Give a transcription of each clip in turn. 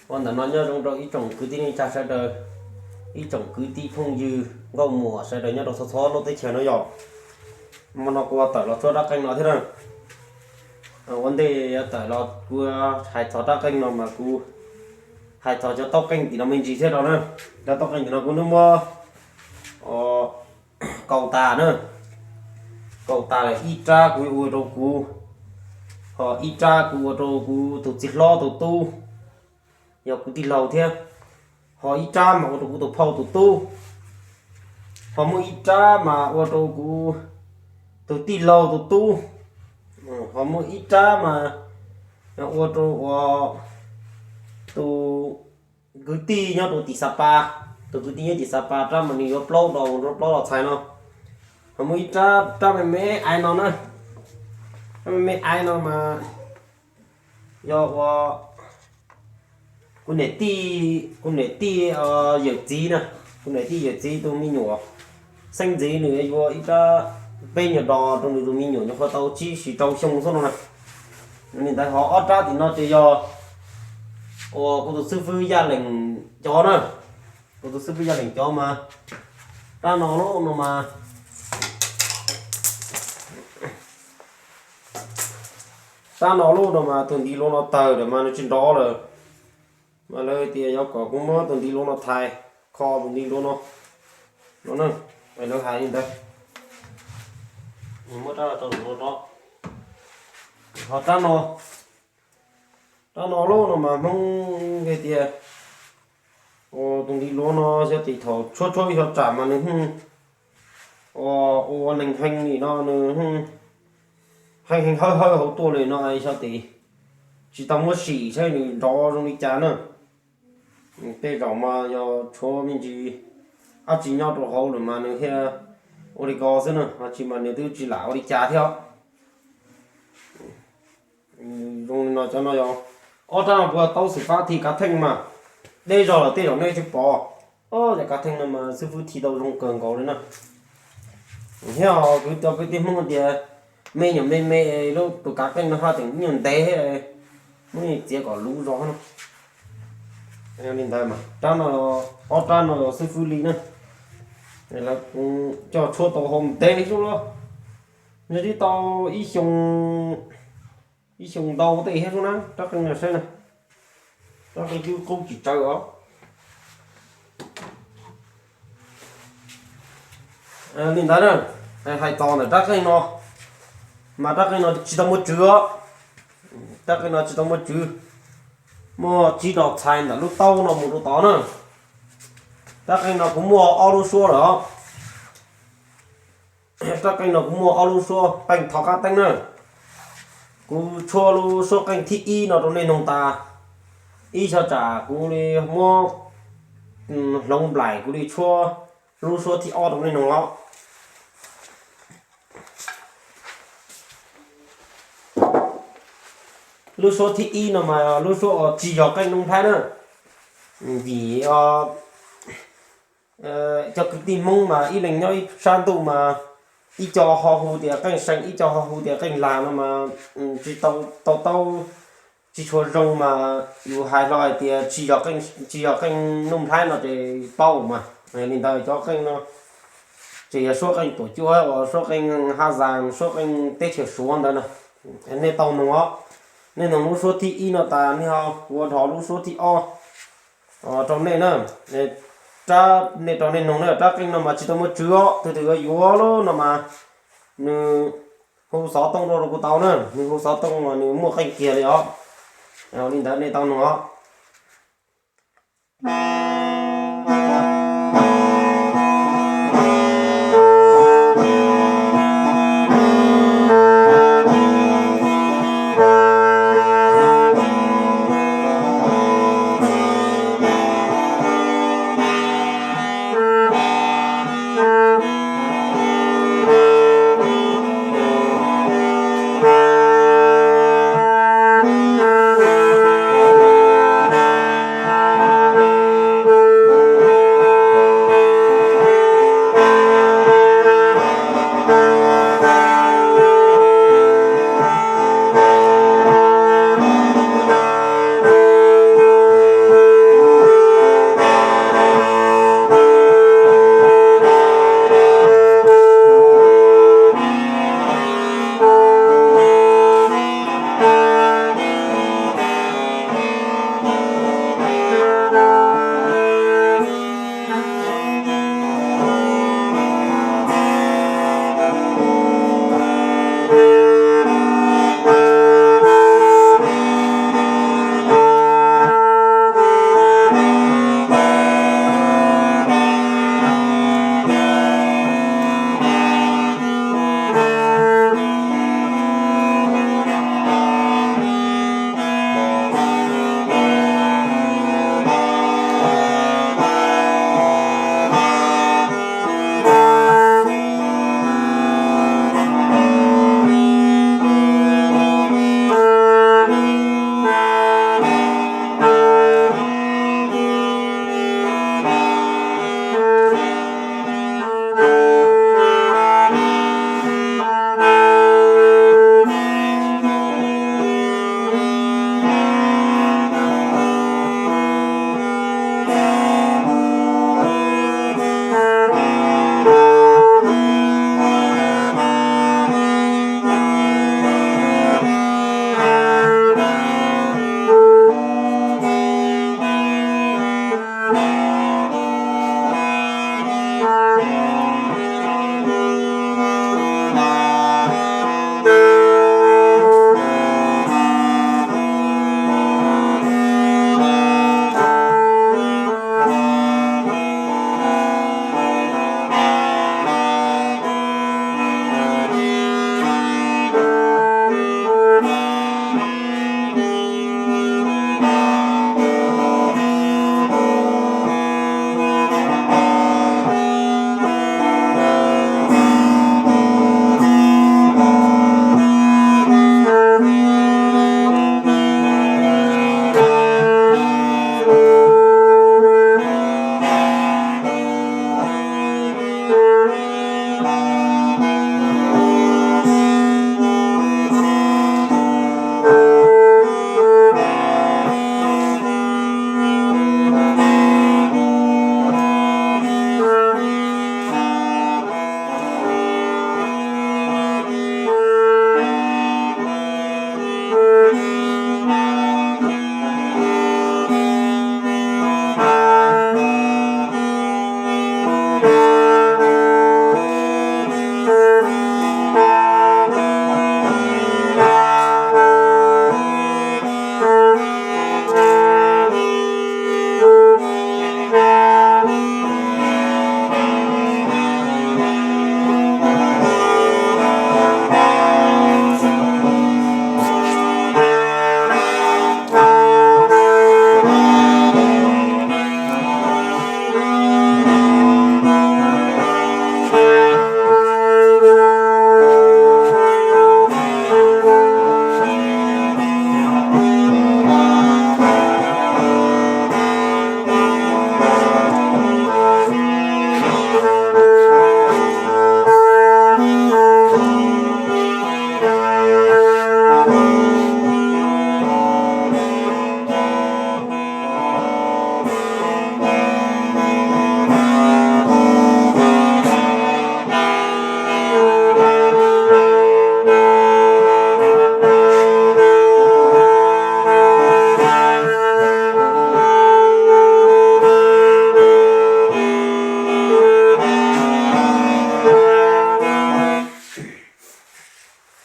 Ua ntawm no nyob zoo rau ib tsoom kwv tij neej tsa sawv daws, ib tsoom kwv tij phooj ywg nkauj muam sawv daws nyob rau txhua txhua lub teb chaws no yog. Hmo no kuv tawm los txog rab qeej no thiab na. Ua ntej tawm los kuv hais txog rab qeej no mas kuv hais txog cov taub qeej tim no me ntsis thiab rau na. Cov taub qeej tim no kuv twb muab kaus tas na. Kaus tas lawm, ib rab kuv ua rau kuv, ho ib rab kuv ua rau kuv tus txiv hlob tus tub, yog kuv tij laug thiab. Ho ib rab mas ua rau kuv tus phauj tus tub. Ho muaj ib rab mas ua rau kuv tus tij laug tus tub. Ho muaj ib rab mas ua rau tus kwv tij nyob rau tim Xapas. Tus kwv tij nyob tim Xapas, rab mas nws yuav plaub los, yuav plaub los txhais no. Ho muaj ib rab, rab me me aiv no na. Rab me me aiv no mas yog ua kuv niam tij, kuv niam tij yawm txiv na, kuv niam tij yawm txiv tus me nyuam xeeb ntxwv, nws yuav ib rab peb nyuag dos rau nws tus me nyuam nyuam qhuav tau tsib sis rau xyoo xwb no na. Li ntawd ho ob rab tim no ces yog ua kuv tus xib fwb Yaj Leem cov na. Kuv tus xib fwb Yaj Leem cov mas rab no lub no mas, rab no lub no mas tus ntiv luav no tawg lawm mas nws tsis nrov lawm. Mas lawv tias yuav kom kuv muab tus ntiv luav no thais, kho tus ntiv luav no, no na. Lawv hais li ntawd. Muab rab no rau tus no rau. Ho rab no, rab no lub no mas Hmoob hais tias tus ntiv luav no xyov tim thaum tshuab tshuab ib xyov tsam mas nws ua neeg heev li no, nws heev heev hawb hawb hauv tuaj li no, xyov tim tsis tau muab sim saib nws nrov zoo li cas na. Tej zaum mas yog tshuav me ntsis dab tsi nyob rau hauv lawm mas nws thiaj ua li ko xwb na, ho tsis mas nws twb tsis lam ua li cas thiab. Zoo li no cov no yog ob rab no puas tau xwm fab thi kav theej mas deb zog lawm tej zaum nej tsis pom. Ob yam kav theej no mas xib fwb thi tau zoo kawg nkaus li na. Thiab ho kwv cov kwv tij Hmoob tias me nyuam me me lub tus kav theej no haj tseem nyuag ntev, muab txiav kom luv zog no. Li ntawd mas rab no, ob rab no xib fwb li na, lawv coj tshuab tau hau ntev xwb los, nws twb tau ib xyoo, ib xyoo ntau tej thiab xwb na, rab qeej no saib na, rab qeej twb qub tsis tsawg os. Li ntawd na, hais txog ntawm rab qeej no, mas rab qeej no tsis tau muaj tswv os. Rab qeej no tsis tau muaj tswv, muaj tsib rau txhais ntawm lub taub no mus rau tod na. Rab qeej no kuv muaj ob lub suab lawm os. Rab qeej no kuv muaj ob lub suab qeej thov qab teeb na. Kuv tshuab lub suab qeej thib ib no rau nej noog tas, ib xyov tsam kuv li muab hloov nplaim kuv li tshuab lub suab thib ob rau nej noog os. Lub suab thib ib no mas lub suab uas tsis yog qeej noob nplhaib na. Vim cov kwv tij Hmoob mas ib leeg nyob ib sab ntuj mas ib co ho hu tias qeej see, ib co ho hu tias qeej lag no mas tsis tau taub, tsis tshua zoo mas yus hais hlo hais tias tsis yog qeej noob nplhaib no ces paub mas. Li ntawd cov qeej no ces yog suab qeej tuam cuab uas suab qeej haj zas, suab qeej teb chaws Suav ntawd na. Nej tau noog os, nej noog lub suab thib ib no tas nej ho ua dhos lub suab thib ob rau nej na. Rab nej rau nej noog na, rab qeej no mas tsis tau muaj tswv os, tus twg yuav yuav lub no mas nws hu xov tooj rau kuv tau na, nws hu xov tooj mas nws muaj qeej kiag li os. Li ntawd nej tau noog os.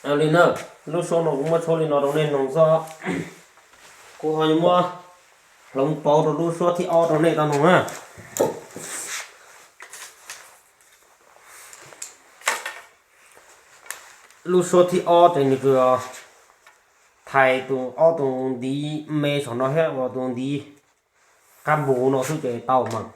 Li na, lub suab no kuv muab tshuab li no rau nej mloog xwb. Kuv ho yuav muab hloov pauv rau lub suab thib ob rau nej tau mloog na. Lub suab thib ob ces nws tsuas thais tus ob tus ntiv me saum no thiab tus ntiv qab npus no xwb ces tau mas.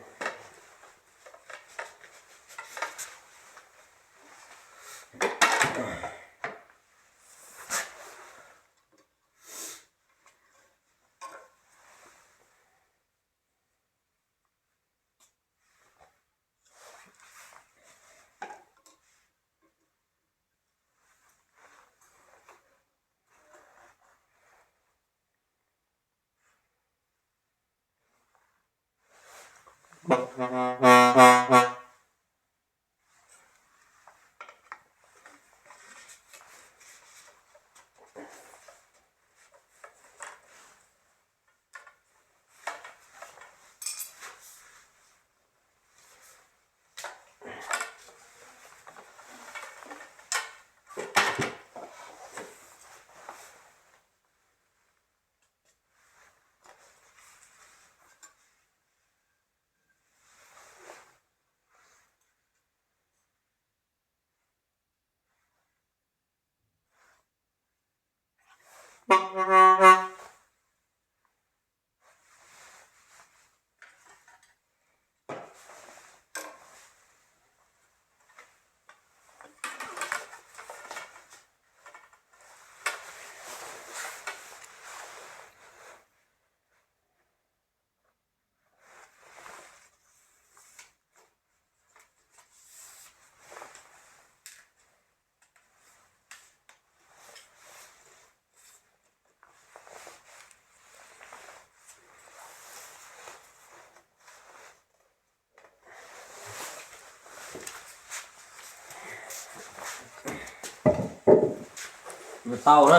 Tau na,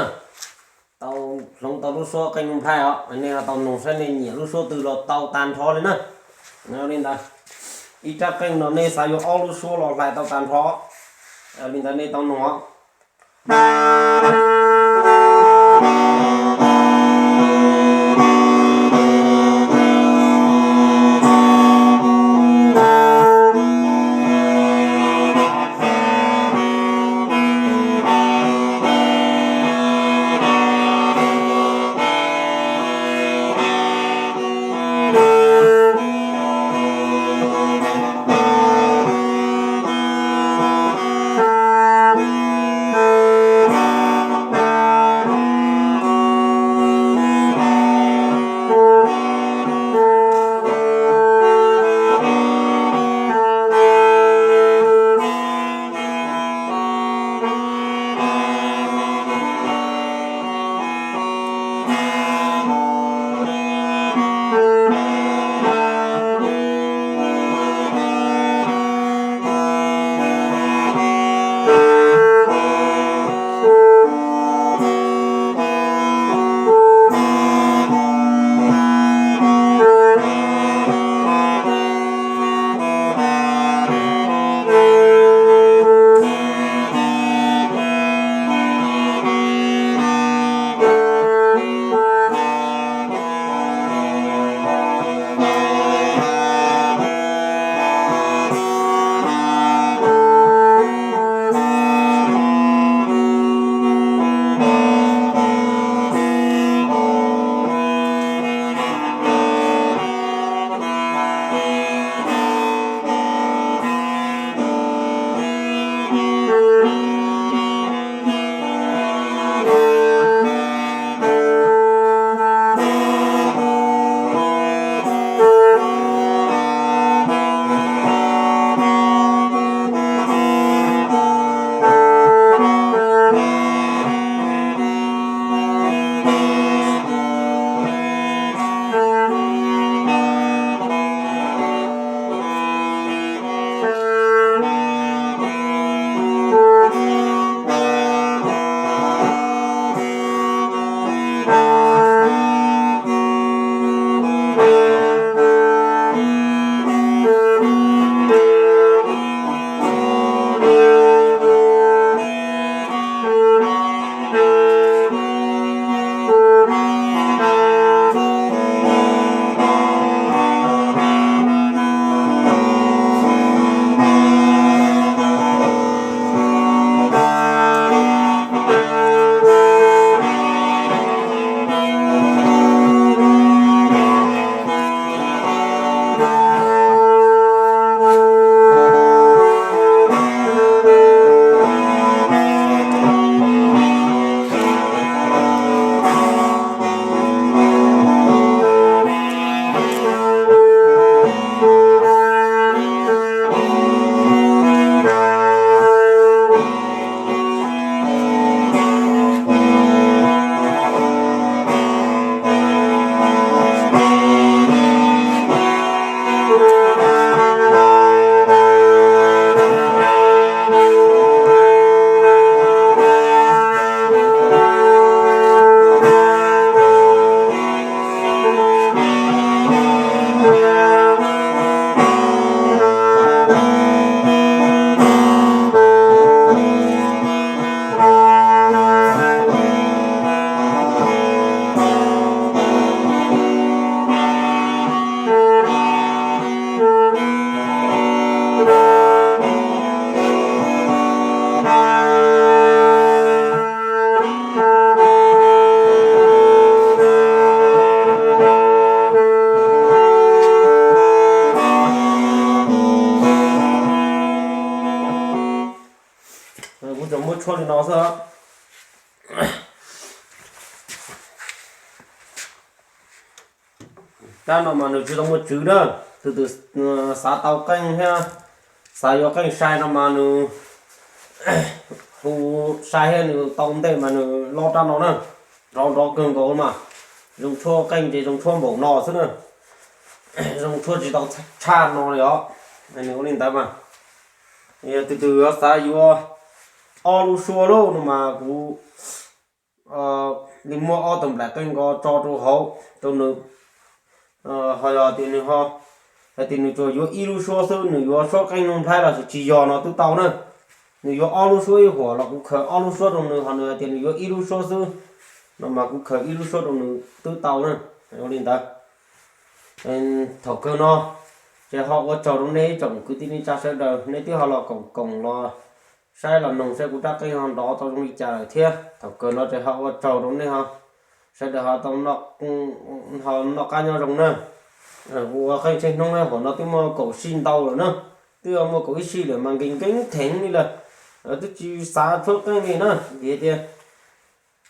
tau hloov tau lub suab qeej nplooj nplhaib os, nej ho tau mloog saib nej nyiam lub suab twg los tau tag nrho li na. Li ntawd, ib rab qeej no nej xav yuav ob lub suab los hlais tau tag nrho. Li ntawd nej tau mloog os. Rab no mas nws tsis tau muaj tswv na, tus twg xav tau qeej thiab xav yuav qeej sai no mas nws hu sai thiab nws tau ntej mas nws lob rab no na, nrov nrov kawg nkaus mas. Zoo tshuab qeej ces zoo tshuab npaum no xwb na, zoo tshuab tsis tau tshaj no li os. Nws ua li ntawd mas, yog tus twg xav yuav ob lub suab lauj no mas kuv li muab ob tug nplaim qeej ko tso rau hauv rau nws, ho yog tias nws ho, hais tias nws tsuas yuav ib lub suab xwb, nws yuav suab qeej nug nplhaib los sis tsis yog no twb tau na. Nws yuav ob lub suab ib huam los kuv khaws ob lub suab rau nws, ho nws hais tias nws yuav ib lub suab xwb no mas kuv khaws ib lub suab rau nws twb tau na. Ua li ntawd, thaum kawg no ces ho ua tsaug rau nej ib tsoom kwv tij neej tsa sawv daws, nej twb ho los koom koom los saib los noog saib kuv rab qeej ho nrov tau zoo li cas lawm thiab. Thaum kawg no ces ho ua tsaug rau nej ho, sawv daws ho tau ho noj qab nyob zoo na. Ua qeej tsheej hnub huam no twb muaj kaum sij ntau lawm na, twb muaj kaum ib sij lawm mas nkees nkees theev li lawm, twb tsis xav tshuab qeej li na. Vim tias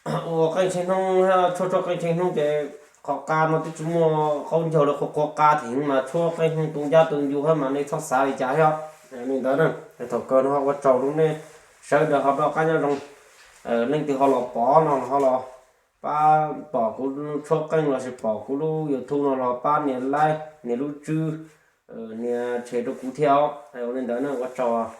ua qeej tsheej hnub, tshuab tshuab qeej tsheej hnub ces qhov qa no twb tsis muaj qaub ncaug li, qhuav qhuav qa theev mas tshuab qeej hnub tu ncab tu ncu thiab mas nej txhob xav li cas thiab. Li ntawd na, thaum kawg no ho ua tsaug rau nej sawv daws ho noj qab nyob zoo. Leej twg ho los pom no ho los pab pom kuv tshuab qeej los sis pom kuv lub YouTube no los pab nias like, nias lub tswb, nias share rau kuv thiab os. Ua li ntawd na, ua tsaug.